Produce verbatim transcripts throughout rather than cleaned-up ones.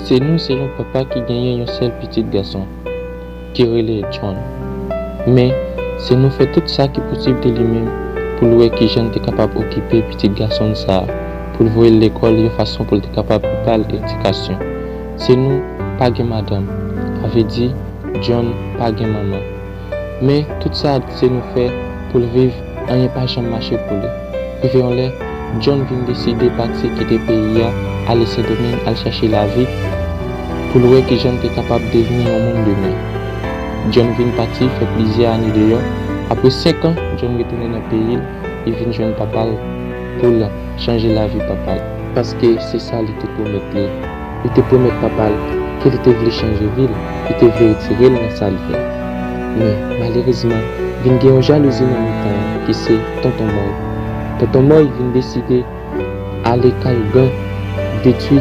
Se nou se yon papa ki genyen yon sèl pitit gason, ki rele John. Men, se nou fè tout sa ki posib de li menm pou l wè kijan l te kapab okipe pitit gason l sa a, pou l voye l lekòl yon fason pou l te kapab ba l edikasyon. Se nou pa gen madanm, sa vle di John pa gen manman. Men, tout sa se nou fè pou l viv, anyen pa janm mache pou li. Rive yon lè, John vin deside pati kite peyi a, ale Sendomeng, al chache lavi, pou l wè kijan l te kapab devni yon moun demen. John vin pati, fè plizyè ane deyò. Apre senk an, John retounen nan peyi l, li vin jwenn papa l pou l chanje lavi papa l. Paske se sa li te pwomèt li. Li te pwomèt papa l ke li te vle chanje vi l, li te vle retire l nan sa l ye. Men, malerezman, vin gen yon jalouzi nan mitan yo, ki se Tonton Mòy. Tonton Mòy vin deside ale kay ougan, detwi,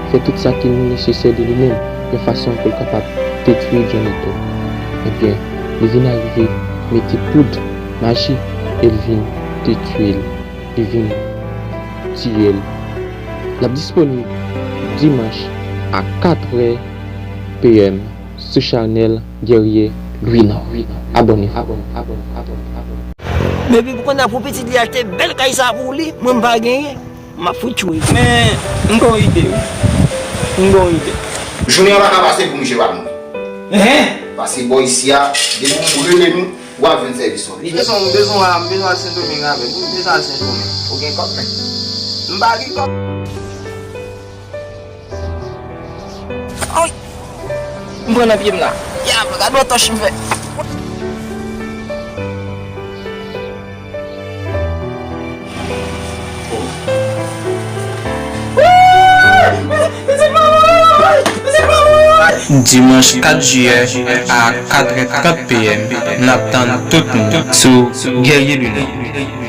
fè tout sa ki nesesè de li menm, yon fason pou l kapab detwi Johnny tou. Ebyen, li vin arive mete poud maji e l vin detwi l, li vin tiye l. L ap disponib dimanch a katrè p m sou chanèl Guerrier Louis Nord. Abòne. Depi pou kounye a pou pitit li achte bèl kay sa pou li, mwen m pa genyen, m ap fout tchwe. Men, m gon ide wi. M gon ide. Jounen an pa ka pase pou misye pa mouri. Enhen. Pase bò isi a, depi w rele nou, w ap jwenn sèvis nou. Li bezwen, m bezwen, m bezwen al Sendomeng avè l. M bezwen al Sendomeng. Ou gen kòb, men? M pa gen kòb. Ay! M pran nan pye m la. Ya, gad wè tòch m fè. Dimanch kat jiyè a katrè trant p m, n ap tann tout moun sou Guerrier Louis Nord.